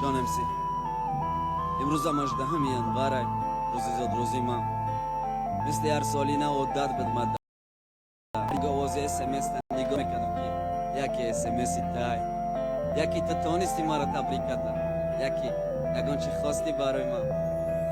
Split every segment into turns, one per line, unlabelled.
Ҷон МС. Имрӯзам 18 январай, рӯзи зодрӯзи ман. Мисли ҳар соли на одат буд, ман овози СМС нигоҳ мекардам, ки яке СМСи тай, яке ту тонисти маро табрик карда, яке ягон чи хости барои ман.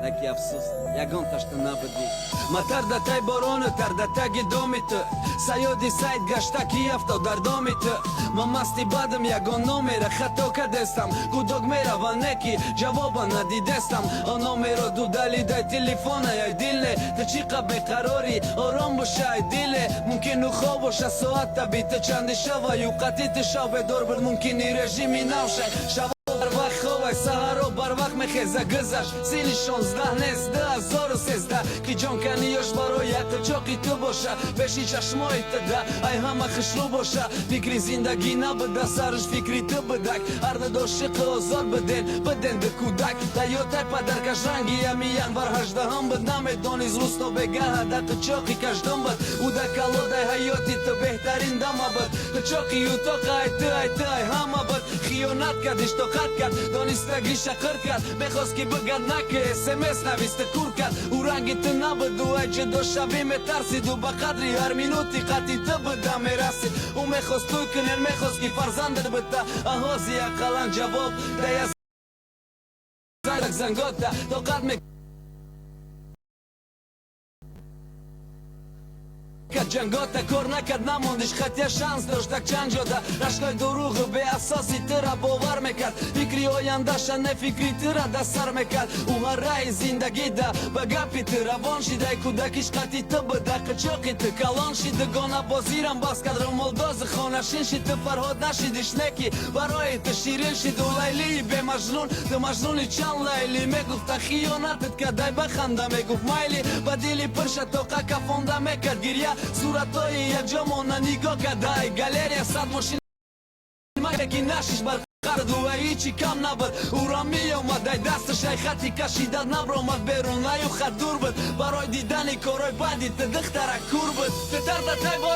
Леки афсӯс, ягон ташта набудӣ. Ма тар дар тай борону, тар дар таги доми ту, саёди сайд гашта, ки афтод дар доми ту. Ма масти бадам, ягон номера хато кардестам, гудок мерава, неки ҷавоба надидестам. Он номеро дудали дай телефона, ай диле, ту чӣ қа беқарорӣ? Ором боша, ай диле. Мумкину хоб боша, соата биту чанди шава, юқати ту шав бедор буд, мумкини режими нав шай. Шаво барвақт ховай, саҳаро барвақт мехеза. Гузашт сини 16, нест, 2013, ки ҷонканиёш барои яқичоқи ту боша, пеши чашмои туда ай ҳама хушрӯ боша. Фикри зиндагӣ набуда сарш, фикри ту будак. Ҳарду дошиқи озод биден, биден ду кӯдак. Таётай падаркаш ранги ами январ 18-ҳам буд, намедонист рӯз то бегаҳа да қичоқи каждум буд. Уда калодай ҳаёти ту беҳтарин дама буд, қичоқи утоқ ай ту, ай ту, ай ҳама буд. Хиёнат кард, иштоқат кард, донистагиша қир кард. Мехост, ки бигад наки, СМС нависта, кур кард. Ӯ ранги ту набуду ай ҷудошавӣ метарсиду ба қадри ҳар минути қати ту буда мерасид. Ӯ мехост тӯй кунен, мехост, ки фарзандат бита. Аҳози ақаллан ҷавоб дая зангота, тоқат мекард ҷангота, кор накард, намондиш, хатя шанс дошт так чанд ҷода. Рашкои дуруғу беасоси тура бовар мекард, фикри ояндаша не, фикри тура да сар мекард. Ӯ ҳарраи зиндагида ба гапи ту равон шидай, кӯдакиш қати ту буда, қичоқи ту калон шид, дугонабозирам бас кард, румолдози хонашин шид. Ту Фарҳод нашидиш, неки барои ту ширин шид ӯ Лайлии бемажнун. Ту Мажнуни чанд Лайли мегуфта, хиёнатат кадай, баханда мегуфт майли, ба дили пирша тоқа кафонда мекард гирья. Суратҳои якҷомона нигоҳ кардай галерея, сад мошин ки нашиш бар ва ҳичи кам набуд. Ӯра меомад ай дасташ, ай хати кашида набромад берун, аю хат дур буд. Барои дидани корҳои бади ту духтара кур буд. Ту тардатай.